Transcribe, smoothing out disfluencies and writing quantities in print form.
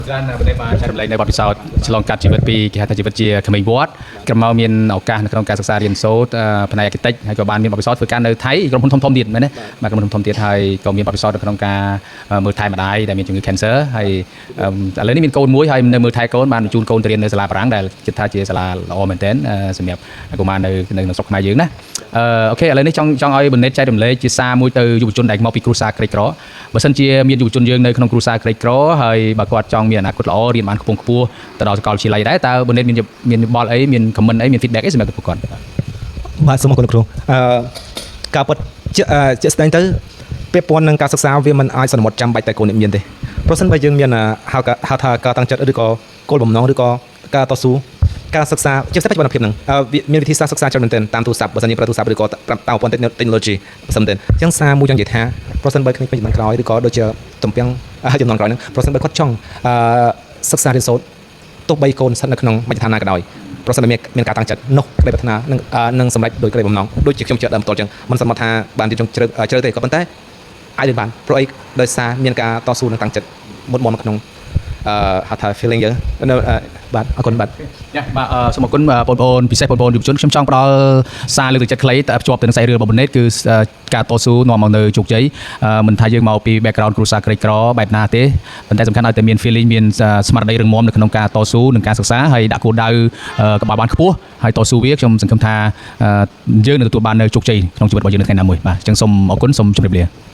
ច្រើនណាស់ប្រទេសបានចែករំលែកនៅបទពិសោធន៍ឆ្លងកាត់ជីវិតពីគេហៅថាជីវិតជាក្មេងវត្តក្រមកមានឱកាសនៅក្នុងការសិក្សារៀនសូត្រផ្នែក architect ហើយក៏បានមានបទពិសោធន៍ធ្វើការនៅថៃក្រុមហ៊ុនធំៗទៀតមែនទេបាទក្រុមហ៊ុនធំៗទៀតហើយក៏មានបទពិសោធន៍នៅក្នុងការមើលថែម្ដាយដែលមានជំងឺ cancer ហើយឥឡូវនេះមានកូនមួយហើយនៅមើលថែកូនបានបញ្ជូនកូនទៅរៀននៅសាលាបារាំងដែលគិតថាជាសាលាល្អមែនទែនសម្រាប់កុមារនៅនៅក្នុងស្រុកខ្មែរយើងណាOK ឥឡូវនេះចង់ចង់ឲ្យបណ្ឌិតចែករំលែកជាសារមួយទៅយុវជនដែលមកពីគ្រួសារក្រីក្របើសិនជាមានយុវជនយើងនៅក្នុងគ្រួសារក្រីក្រហើយបើគាត់ចង់មានអនាគតល្អរៀនបានខ្ពង់ខ្ពស់ទៅដល់សាកលវិទ្យាល័យដែរតើបណ្ឌិតមានមានយោបល់អីមាន comment អីមាន feedback អីសម្រាប់ពួកគាត់? បាទសូមអរគុណលោកគ្រូការពិតជាជាក់ស្ដែងទៅពាក់ព័ន្ធនឹងការសិក្សាវាមិនអាចសន្មត់ចាំបាច់តែកូនអ្នកមានទេប្រសិនបើយើងមានហៅហៅថាការតាំងចិត្តឬក៏គោលបំណងឬក៏ការតស៊ូការសិក្សាជាពិសេសបច្ចុប្បន្នភាពហ្នឹងមានវិធីសាស្ត្រសិក្សាច្រើនមែនទែនតាមទូរស័ព្ទបើសិនយើងប្រើទូរស័ព្ទឬក៏តាមប្រព័ន្ធ technology បើសិនមែនទែនអញ្ចឹងសារមួយចង់និយាយថាប្រសិនបើក្មេងៗជំនាន់ក្រោយឬក៏ដូចជាទំពាំងជំនាន់ក្រោយហ្នឹងប្រសិនបើគាត់ចង់សិក្សារៀនសូត្រទោះបីកូនស្ថិតនៅក្នុងមជ្ឈដ្ឋានណាក៏ដោយប្រសិនបើមានមានការតាំងចិត្តនោះក្តីប្រាថ្នានឹងនឹងសម្រេចដោយក្តីបំណងដូចជាខ្ញុំជឿដើមតល់ចឹងមិនសមថាបានទីចុងជ្រៅជ្រៅទេក៏ប៉ុន្តែអាចរៀនបានព្រោះអីដោយសារមានការតស៊ូនិងតាំងចិត្តមុតមមក្នុងហៅថា feeling យើងនៅបាទអរគុណបាទ។ យ៉ាបាទសូមអរគុណបងប្អូនពិសេសបងប្អូនយុវជនខ្ញុំចង់ផ្ដល់សារលើកទឹកចិត្តខ្លីតែភ្ជាប់ទៅនឹងសាច់រឿងរបស់បណ្ឌិតគឺការតស៊ូនាំមកនៅជោគជ័យមិនថាយើងមកពី background គ្រួសារក្រីក្របែបណាទេប៉ុន្តែសំខាន់ឲ្យតែមាន feeling មានស្មារតីរឹងមាំនៅក្នុងការតស៊ូនិងការសិក្សាហើយដាក់គោលដៅក្បាលបានខ្ពស់ហើយតស៊ូវាខ្ញុំសង្ឃឹមថាយើងនឹងទទួលបាននៅជោគជ័យក្នុងជីវិតរបស់យើងនៅថ្ងៃណាមួយបាទអញ្ចឹងសូមអរគុណសូមជម្រាបលា។